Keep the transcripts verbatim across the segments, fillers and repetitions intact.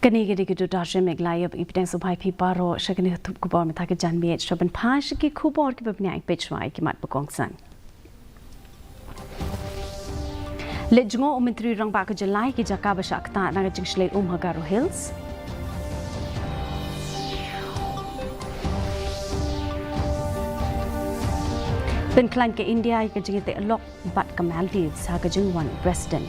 Kane ka dei ka Doordarshan Meghalaya, ba ngi pdiang sngewbha ïa phi baroh sha kane ka tup khubor mynta ka janmiet. Sha ban phai sha ki khubor kiba bniah, peit shuwa ïa ki mat ba kongsan. Leit jngoh u Myntri Rangbah ka jylla ïa ki jaka ba shah ktah na ka jingshlei um ha Garo Hills. Pynkhlaiñ ka India ïa ka jingïateh lok bad ka Maldives ha ka jingwan President.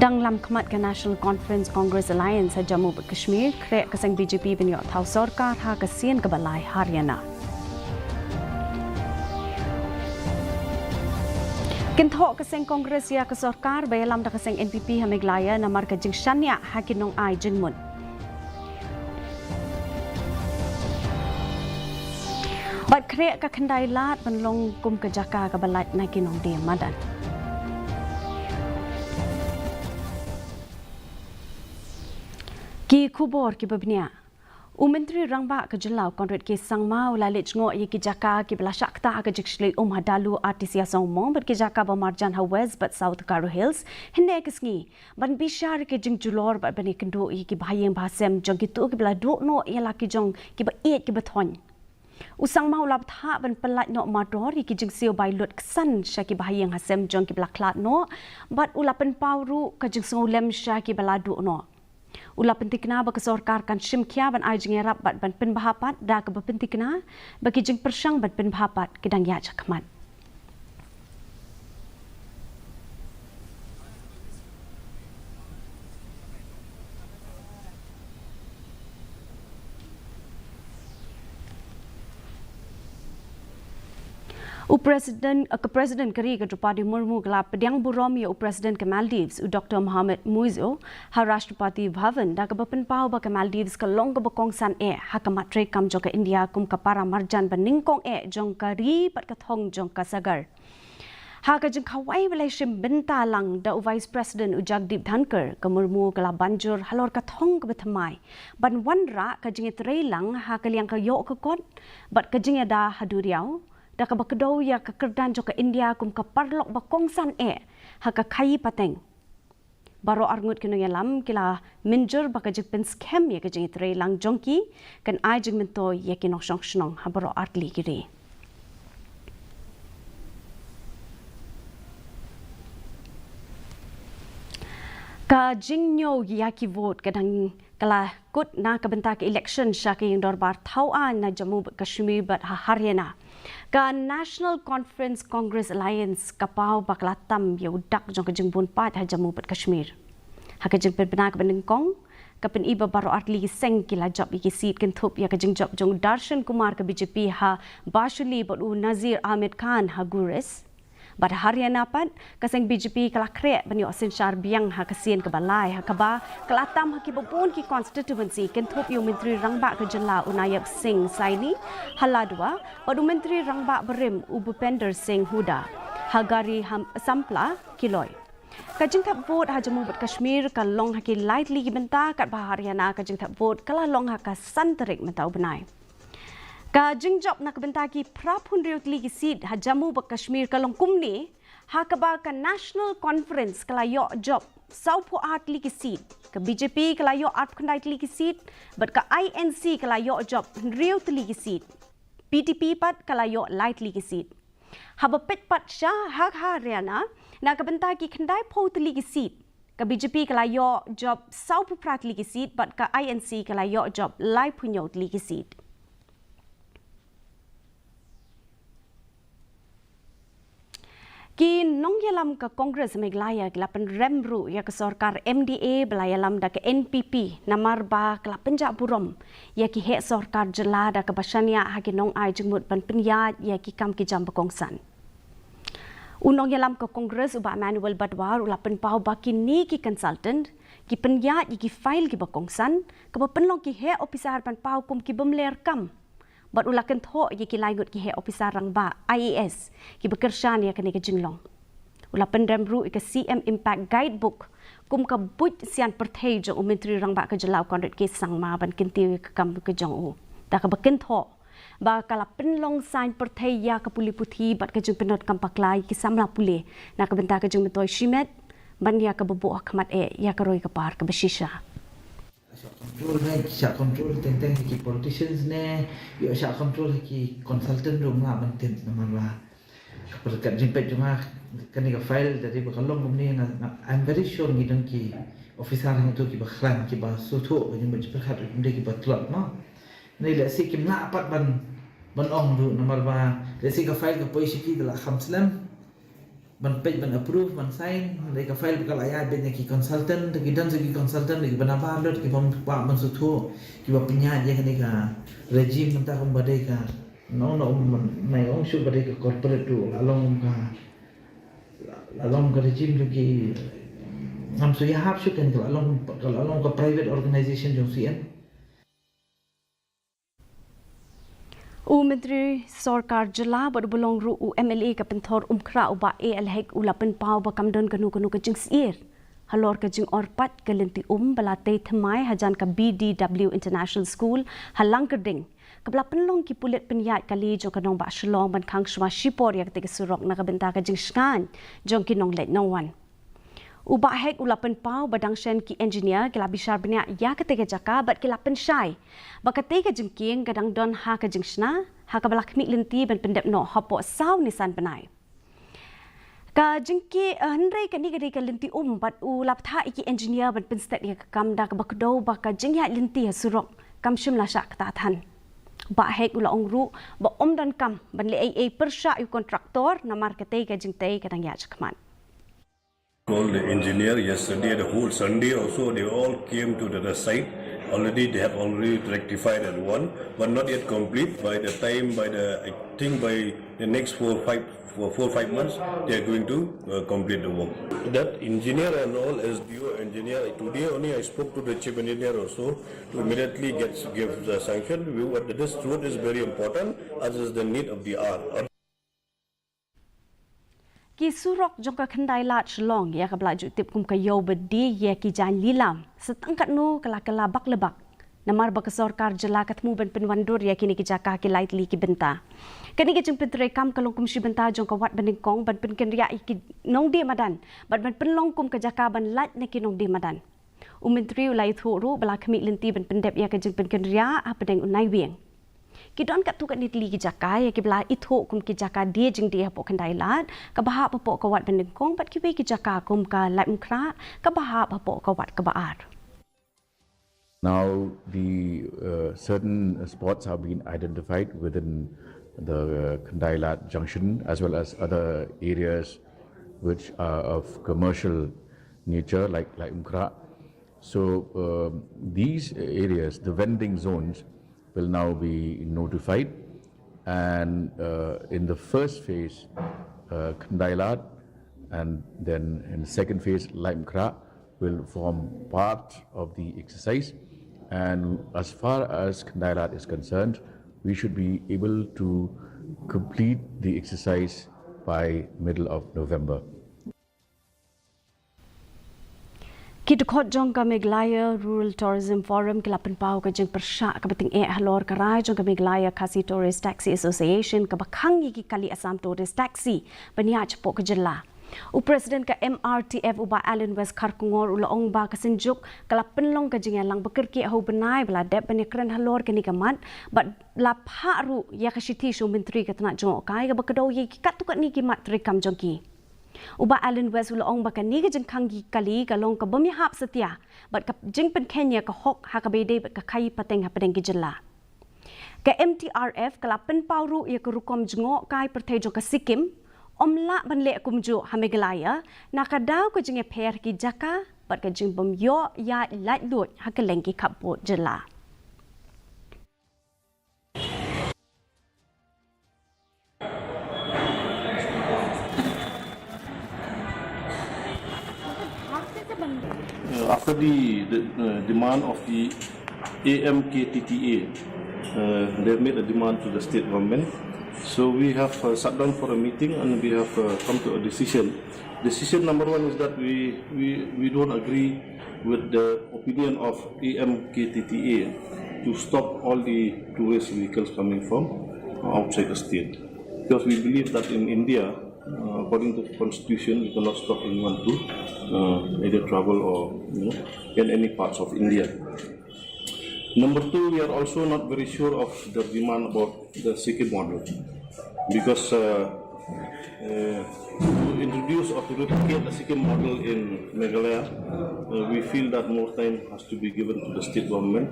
Dang lam khmat ka National Conference Congress Alliance ha Jammu bad Kashmir, khreh ka seng B J P ban ïoh thaw sorkar ha ka sien kaba lai Haryana. Kynthoh ka seng Congress ïa ka sorkar ba ïalam da ka seng N P P ha Meghalaya namar ka jingshaniah ha ki nongai jingmut. Bad khreh ka Khyndai Lad ban long kum ka jaka kaba lait na ki nongdie madan. Ki khubor kiba bniah. U Myntri Rangbah ka jylla u Conrad K Sangma u la leit jngoh ïa ki jaka kiba la shah ktah ha ka jingshlei um ha Dalu, R T C ha Songmong bad ki jaka ba marjan ha West bad South Garo Hills hynne ka sngi, ban bishar ïa ka jingjulor bad ban ïakynduh ïa ki bahaïing bahasem jong kito kiba la duh noh ïa la ki jong kiba ïeit kiba thoiñ. U Sangma u la bthah ban pyllait noh mardor ïa ki jingsiew bai lut ksan sha ki bahaïing hasem jong kiba la khlad noh, bad u la pynpaw ruh ka jingsngewlem sha kiba la duh noh. U la pynthikna ba ka sorkar kan shim khia ban ai jingïarap bad ban pynbha pat, da kaba pynthikna ba ki jingpyrshang ban pynbha pat ki dang ïaid shakhmat. U President, ka President ka ri ka Droupadi Murmu ka la pdiang burom ïa u President ka Maldives u Doktor Mohamed Muizzu ha Rashtrapati Bhavan, da kaba pynpaw ba ka Maldives ka long kaba kongsan eh ha ka mat treikam jong ka India kum ka para marjan ba nyngkong eh jong ka ri bad ka thong jong ka sagar. Ha ka jingkhawai ba la shim bynta lang da u Vice President u Jagdeep Dhankhar, ka Murmu ka la ban jur halor ka thong kaba thymmai ban wanrah ka jingïatreilang ha ka liang ka ïoh ka kot bad ka jingïada ha duriaw, da kaba kdew ïa ka kyrdan jong ka India kum ka paralok ba kongsan eh ha ka khaii pateng. Baroh arngut ki nongïalam ki la mynjur ba ka jingpynskhem ïa ka jingïatreilang jong ki kan ai jingmyntoi ïa ki nongshong shnong ha baroh artylli ki ri. Ka jingñiew ïa ki vote ka dang ka la kut na ka bynta ka election sha ka ïing dorbar thaw aiñ na Jammu bad Kashmir bad ha Haryana. Ka National Conference Congress Alliance ka paw ba ka la tam ïa u dak jong ka jingbun paid ha Jammu bad Kashmir. Ha ka jingpynbna kaba nyngkong, ka pyni ba baroh artylli ki seng ki la jop ïa ki seat, kynthup ïa ka jingjop jong u Darshan Kumar ka B J P ha Bashuli bad u Nazir Ahmed Khan ha Guris. Bad ha Haryana pat, ka seng B J P ka la khreh ban ïoh synshar biang ha ka sien kaba lai, ha kaba ka la tam ha kiba bun ki constituency, kynthup ïa u Myntri Rangbah ka jylla u Nayab Singh Saini ha Ladwa bad u Myntri Rangbah barim u Bhupender Singh Hooda ha Gari Sampla Kiloi. Ka jingthep vote ha Jammu bad Kashmir ka long ha ki lai tylli ki bynta, katba ha Haryana ka jingthep vote ka la long ha ka san tarik mynta u bnai. Ka jingjop na ka bynta ki phra phew hynriew tylli ki seat ha Jammu bad Kashmir ka long kumne, ha kaba ka National Conference ka la ïoh jop saw phew ar tylli ki seat, ka B J P ka la ïoh ar phew khyndai tylli ki seat, bad ka I N C ka la ïoh jop hynriew tylli ki seat. P D P pat ka la ïoh lai tylli ki seat. Haba peit pat sha ha Haryana, na ka bynta ki khyndai phew tylli ki seat, ka B J P ka la ïoh jop saw phew phra tylli ki seat, bad ka I N C ka la ïoh jop lai phew hynñiew tylli ki seat. Ki nongïalam ka Congress Meghalaya ki la pynrem ruh ïa ka sorkar M D A ba la ïalam da ka N P P, namar ba ka la pynjah burom ïa ki heh sorkar jylla da kaba shaniah ha ki nongai jingmut ban pynïaid ïa ki kam ki jam ba kongsan. U nongïalam ka Congress u Bah Emmanuel Badwar u la pynpaw ba kine ki consultant ki pynïaid ïa ki file kiba kongsan, kaba pynlong ki heh ophisar ban paw kum ki bym leh kam. Bad u la kynthoh ïa ki lai ngut ki heh ophisar rangbah, I A S, kiba kyrshan ïa kane ka jinglong. U la pynrem ruh ïa ka C M Impact Guidebook kum ka buit sian pyrthei jong u Myntri Rangbah ka jylla u Conrad K Sangma ban kyntiew ïa ka kam ka jong u, da kaba kynthoh ba ka la pynlong saiñ pyrthei ïa ka pule puthi bad ka jingpyndonkam bakla ïa ki samla pule na ka bynta ka jingmyntoi shimet ban ïa kaba buh ha khmat eh ïa ka roi ka par kaba shisha. Shah control ne, shah control teng teng ki politicians ne, ïoh shah control ki consultant ruh nga ban tip namar ba ka pyrkhat jingpeit jong nga kane ka file da dei ba ka long kumne nga, nga, I'm very sure ngi don ki officer hangto kiba khlaiñ kiba sngewthuh ba ngi mut pyrkhat kumne kiba tlot ma. Ngi lehse kim lah pat ban ban ong ruh namar ba lehse ka file ka poi sha ki da la kham slem ban peit ban approve ban sign, lehse ka file ba ka la ïaid beit na ki consultant, da ki don sa ki consultant da kiba nabar lut kiba kwah ban sngewthuh kiba pynïaid ïa kane ka regime mynta kumba dei ka nong nong nai ong shuh ba dei ka corporate ruh la long ka la long ka regime jong ki ngam shu ïahap shuh kan ka la long ka la long ka private organization jong C M. U Myntri Sorkar Jylla bad uba long ruh u M L A ka Pynthor Umkhrah u Bah A L Hek u la pynpaw ba kam don kano kano ka jingsyier halor ka jingor pat ka lynti um ba la tei thymmai hajan ka B D W International School ha Langkyrding, kaba la pynlong ki pulit pynïaid kali jong ka nongbah Shillong ban khang shuwa shipor ïa katei ka surok na ka bynta ka jingshngaiñ jong ki nongleit nongwan. U Bah Hek u la pynpaw ba dang shen ki engineer ki la bishar bniah ïa katei ka jaka bad ki la pynshai ba katei ka jingkieng ka dang don ha ka jingshna ha kaba la khmih lynti ban pyndep noh hapoh saw nisan bnai. Ka jingkieng, eh, hynrei kane ka dei ka lynti um bad u la pynthah ïa ki engineer ban pynstet ïa ka kam da kaba kdew ba ka jingïaid lynti ha surok kam shym la shah ktah than. Bah Hek u la ong ruh ba ym donkam ban leh ei ei pyrshah ïa u kontraktor namar katei ka jingtei ka dang ïaid shakhmat. Called the engineer yesterday, the whole Sunday also, they all came to the site. Already, they have already rectified at one, but not yet complete. By the time, by the, I think by the next four, five, four, four, five months, they are going to uh, complete the work. That engineer and all, S D O engineer, today only I spoke to the chief engineer also to immediately get give the sanction. We, this road is very important, as is the need of the hour. Ki surok jong ka Khyndai Lad Shillong ïa kaba la ju tip kum ka ïew ba die ïa ki jaiñ lilam, sa tang katno ka la kylla bak le bak. Namar ba ka sorkar jylla ka thmu ban pynwandur ïa kine ki jaka ha ki lai tylli ki bynta. Kane ka jingpyntreikam ka long kum shi bynta jong ka Wat Banyngkong ban pynkynriah ïa ki nongdie madan bad ban pynlong kum ka jaka ban lait na ki nongdie madan. U Myntri u la ïathuh ruh ba la khmih lynti ban pyndep ïa ka jingpynkynriah hapdeng u Naiwieng. Ki don katto katne tylli ki jaka ïa kiba la ithuh kum ki jaka die jingdie hapoh Khyndai Lad, kaba hap hapoh ka Wat Banyngkong bad kiwei ki jaka kum ka Laitumkhrah, kaba hap hapoh ka Wat kaba Ar. Now the uh, certain spots have been identified within the uh, Khyndai Lad junction as well as other areas which are of commercial nature like Laitumkhrah. So um, these areas, the vending zones, will now be notified, and uh, in the first phase, uh, Khyndai Lad, and then in the second phase, Laitumkhrah, will form part of the exercise. And as far as Khyndai Lad is concerned, we should be able to complete the exercise by middle of November. Ki dkhot jong ka Meghalaya Rural Tourism Forum ki la pynpaw ka jingpyrshah kaba tyngeh halor ka rai jong ka Meghalaya Khasi Tourist Taxi Association kaba khang ïa ki kali Assam Tourist Taxi ban ïaid shapoh ka jylla. U President ka M R T F u Bah Allan West Kharkongor u la ong ba ka Synjuk ka la pynlong ka jingïalang ba kyrkieh ha u bnai ba la dep ban ïakren halor kane ka mat bad la phah ruh ïa ka shithi sha u Myntri ka tnat jngohkai kaba kdew ïa ki katto katne ki mat treikam jong ki. U Bah Allan West u la ong ba kane ka jingkhang ki kali ka long ka bym ïahap satia bad ka jingpynkheiñ ïa ka hok ha kaba ïadei bad ka khaii pateng hapdeng ki jylla. Ka M T R F ka la pynpaw ruh ïa ka rukom jngohkai pyrthei jong ka Sikkim, ym lah ban leh kumjuh ha Meghalaya na ka daw ka jingïapher ki jaka bad ka jingbym ïoh ïaid laitluid ha kylleng ki khappud jylla. Uh, after the, the uh, demand of the A M K T T A, uh, they have made a demand to the state government. So we have uh, sat down for a meeting and we have uh, come to a decision. Decision number one is that we, we, we don't agree with the opinion of A M K T T A. to stop all the tourist vehicles coming from outside the state. Because we believe that in India, uh, according to the constitution, you cannot stop anyone to uh, either travel or, you know, in any parts of India. Number two, we are also not very sure of the demand about the Sikkim model, because uh, uh, to introduce or to replicate the Sikkim model in Meghalaya, uh, we feel that more time has to be given to the state government.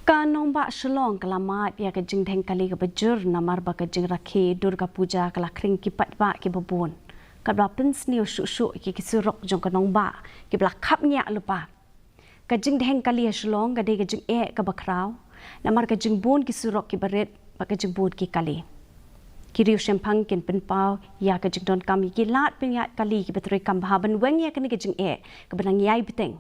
Ka nongbah Shillong ka la mad ïa ka jingdheng kali kaba jur namar ba ka jingrakhe Durga Puja ka la khring ki paidbah kiba bun. Katba pynsniew shuh shuh ïa ki surok jong ka nongbah kiba la khapngiah lypa. Ka jingdheng kali ha Shillong ka dei ka jingeh kaba khraw namar ka jingbun ki surok kiba rit bad ka jingbun ki kali. Ki riew shemphang kin pynpaw ïa ka jingdonkam ïa ki lad pynïaid kali kiba treikam bha ban weng ïa kane ka jingeh kaba nang ïai bteng.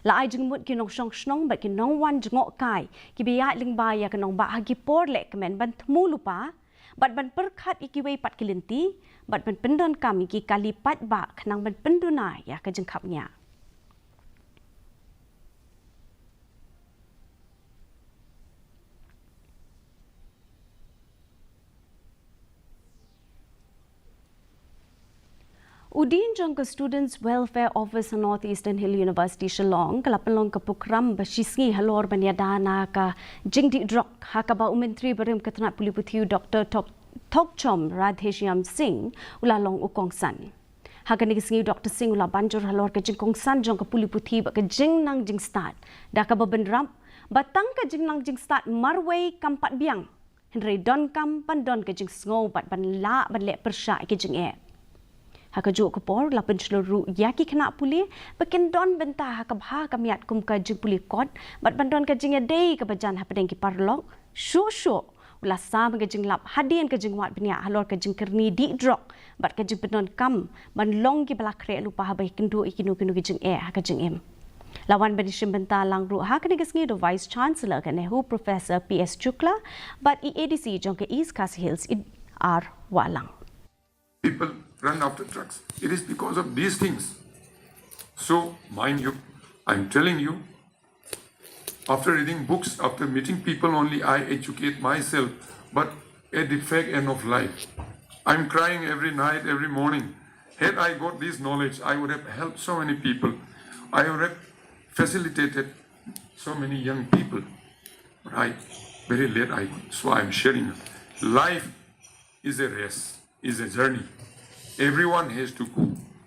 La ai jingmut ki nongshong shnong bad ki nongwan jngohkai kiba ïaid lyngba ïa ka nongbah ha ki por lehkmen ban thmu lypa bad ban pyrkhat ïa kiwei pat ki lynti bad ban pyndonkam ïa ki kali paidbah khnang ban pynduna ïa ka jingkhapngiah. U dean jong ka Students Welfare Office ha North Eastern Hill University Shillong ka la pynlong ka prokram ba shisngi halor ban ïada na ka jingdih drok ha kaba u Myntri barim ka tnat pule puthi u Doctor Thok Thokchom Radheshyam Singh u la long u kongsan. Ha kane ka sngi u Doctor Singh u la ban jur halor ka jingkongsan jong ka pule puthi bad ka jingnang jingstad da kaba bynrap ba tang ka jingnang jingstad marwei kam pat biang. Hynrei donkam ban don ka jingsngew bad ban lah ban leh pyrshah ïa ki jingeh. Ha kajuh ka por la pynshlur ruh ïa ki khynnah pule ba kin don bynta ha ka bha ka miat kum ka jingpule kot bad ban don ka jingïadei kaba jan hapdeng ki paralok. Shuh shuh u la sam ka jinglap hadien ka jingwad bniah halor ka jingkyrni dih drok bad ka jingpyndonkam ban long kiba la khreh lypa haba ïakynduh ïa kino kino ki jingeh ha ka jingim. La wan ban ïashim bynta lang ruh ha kane ka sngi da u Vice Chancellor ka NEHU Professor P S Shukla bad i ADC jong ka East Khasi Hills i R Wahlang. People run after drugs. It is because of these things. So, mind you, I'm telling you, after reading books, after meeting people only, I educate myself. But at the fag end of life, I'm crying every night, every morning. Had I got this knowledge, I would have helped so many people. I would have facilitated so many young people. Right? Very late I got. So I'm sharing. Life is a race, is a journey. Everyone has to go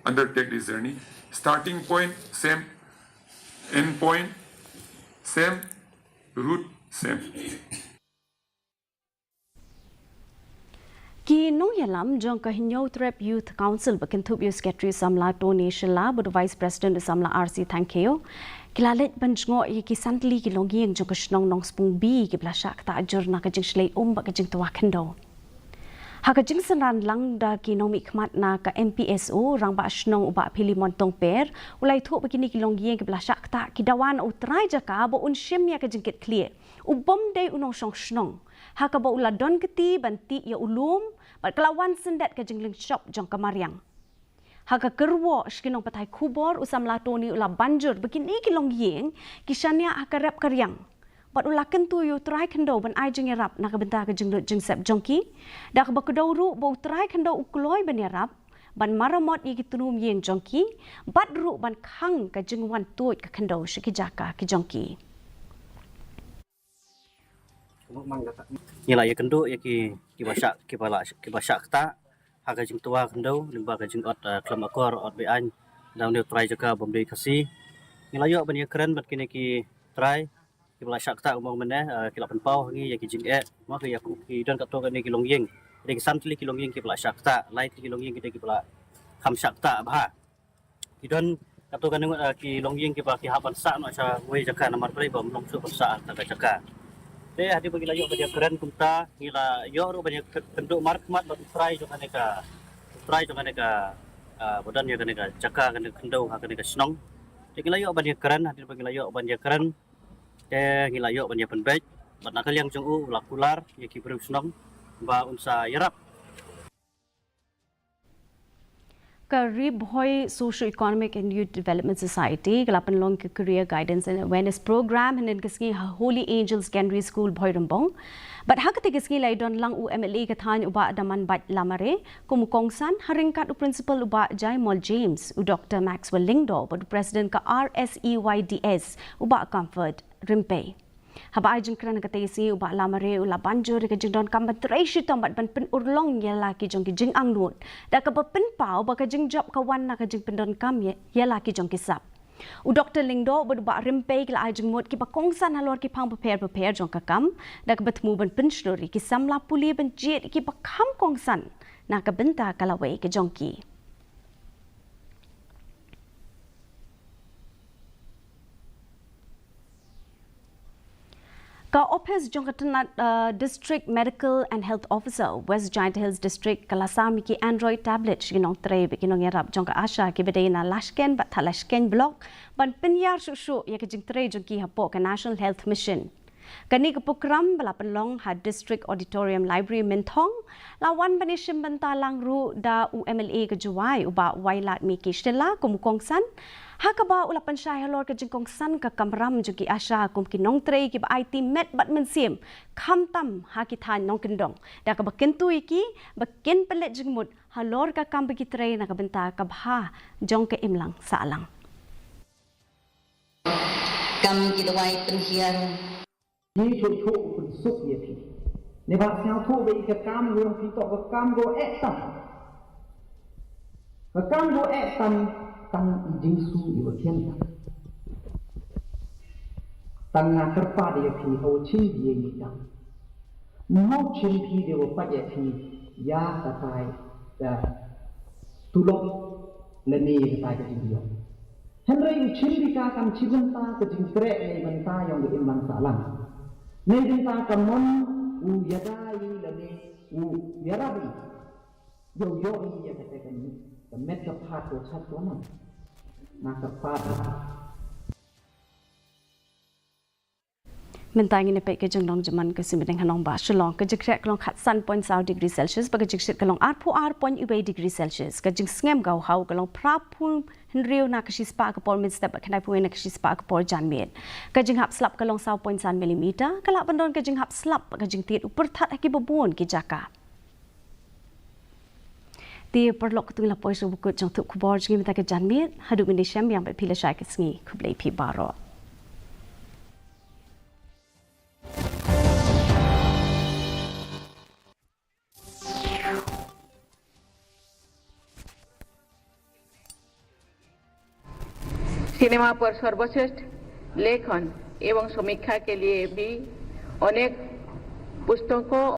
undertake this journey. Starting point same, end point same, route same. Ki nongïalam jong ka Hynñiewtrep Youth Council ba kynthup ïa u Secretary u samla Tony Shylla bad u Vice President u samla R C Thangkhiew ki la leit ban jngoh ïa ki san tylli ki longïing jong ka shnong Nongspung B kiba la shah ktah jur na ka jingshlei um bad ka jingtwa khyndew. Ha ka jingsynran lang da ki nongmihkhmat na ka MPSO, Rangbah Shnong u Bah Philemon Tongper u la ïathuh ba kine ki longïing kiba la shah ktah ki dawa na u trai jaka ba un shim ïa ka jingkitkhlieh. U bym dei u nongshong shnong ha kaba u la don kti ban tih ïa u lum bad ka la wan syndet ka jinglynshop jong ka mariang. Ha ka kyrwoh sha ki nongpathai khubor u samla Tony u la ban jur ba kine ki longïing ki shaniah ha ka rep ka riang bad u la kyntu ïa u trai khyndew ban ai jingïarap na ka bynta ka jinglut jingsep jong ki da kaba kdew ruh ba u trai khyndew u kloi ban ïarap ban maramot ïa ki tnum ïing jong ki bad ruh ban khang ka jingwan tuid ka khyndew sha ki jaka ki jong ki. Ngi la ïakynduh ïa ki kiba shah kiba la kiba shah ktah ha ka jingtwa khyndew lyngba ka jingot khlem akor ot be-aiñ da une u trai jaka bym dei Khasi. Ngi la ïoh ban ïakren bad kine ki trai kiba la shah ktah kumba mynne ki la pynpaw ha ngi ïa ki jingeh ma ki ïa ki don katto katne ki longïing. Dei ki san tylli ki longïing kiba la shah ktah, lai tylli ki longïing ki dei kiba la kham shah ktah bha. Ki don katto katne ngut ki longïing kiba ki hap ban sah noh sha wei jaka namar balei ba ym long shuh ban sah ha ka jaka. Te hadien ba ngi la ïoh ban ïakren kumta ngi la ïoh ruh ban ïakynduh markhmat bad u trai jong kane ka u trai jong kane ka ba don ïa kane ka jaka kane ka khyndew ha kane ka shnong. Te ngi la ïoh ban ïakren hadien ba ngi la ïoh ban ïakren te ngi la ïoh ban ïapynbeit bad na ka liang jong u u la kular ïa ki briew shnong ba un sa ïarap. Ka Ri Bhoi Socio-Economic and Youth Development Society ka la pynlong ka Career Guidance and Awareness Program hynnin ka sngi ha Holy Angel Secondary School, Bhoirymbong. Bad ha katei ka sngi la ïadon lang u M L A ka thaiñ u Bah Damanbait Lamare kum u kongsan, ha ryngkat u Principal u Bah Jaimol James, u Doktor Maxwell Lyngdoh bad u President ka R S E Y D S u Bah Comfort Rympei. Haba ai jingkren ha katei ka sngi, u Bah Lamare u la ban jur ïa ka jingdonkam ban trei shitom bad ban pynurlong ïa la ki jong ki jingangnud da kaba pynpaw ba ka jingjop ka wan na ka jingpyndonkam ïa, ïa la ki jong ki sap. U Doktor Lyngdoh bad u Bah Rympei ki la ai jingmut kiba kongsan halor ki phang bapher bapher jong ka kam da kaba thmu ban pynshlur ïa ki samla pule ban jied ïa kiba kham kongsan na ka bynta ka lawei ka jong ki. Ka ophis jong ka tnat, uh, District Medical and Health Officer, West Jaintia Hills District, ka la sam ïa ki Android tablet sha ki nongtrei bad ki nongïarap jong ka ASHA kiba dei na Lashkeiñ bad Thadlashkeiñ Block ban pynïar shuh shuh ïa ka jingtrei jong ki hapoh ka National Health Mission. Kane ka prokram ba la pynlong ha District Auditorium Library, Mynthong, la wan ban ïashim bynta lang ruh da u M L A ka Jowai, u Bah Wailadmiki Shylla, kum u kongsan, ha kaba u la pynshai halor ka jingkongsan ka kamram jong ki ASHA kum ki nongtrei kiba aiti met bad mynsiem, khamtam ha ki thaiñ nongkyndong, da kaba kyntu ïa ki ba kin pynleit jingmut halor ka kam ba ki trei na ka bynta ka bha jong ka imlang sahlang. Kam ki dawai pynhiar. Ki shuh shuh u pynsuk ïa phi. Neibhah sngewthuh ba ïa ka kam jong phi toh ka kam kaba eh tam. Ka kam kaba eh tam, tang i Jisu i ba khien tam. Tang nga kyrpad ïa phi, ha u chim phi ïa ngi kam. Mo chim phi de u pat ïa phi ïa katai ka tulop lane ïa katai ka jingïap. Hynrei u chim phi ka kam chi bynta ka jingkreh nei bynta ïong ka imlang sahlang. Nei bynta ka mon u ïada i lane u ïarap i. Ïoh ïoh i ïa kata ka met, ka met ka phad ko chat ko nam. Na ka phad. Mynta ngin ïa peit ka jinglong jingman ka suiñ bneng ha nongbah Shillong. Ka jingkreh ka long khatsan point saw degree Celsius, bad ka jingshit ka long arphew ar point wei degree Celsius. Ka jingsngem ka u haw ka long phraphew hynriew na ka shispah ka por mynstep bad khyndaiphew na ka shispah ka por janmiet. Ka jinghap slap ka long saw point san millimeter, ka lah ban don ka jinghap slap bad ka jingtied u pyrthat ha kiba bun ki jaka. Te paralok, katto ngi la poi sha ba kut jong ka khubor jong ngi mynta ka janmiet. Haduh ngin ïashem biang bad phi lashai ka sngi, khublei phi baroh. সিনেমা পর সর্বশ্রেষ্ঠ লেখন এবং সমীক্ষা কে লিয়ে ভি অনেক পুস্তকও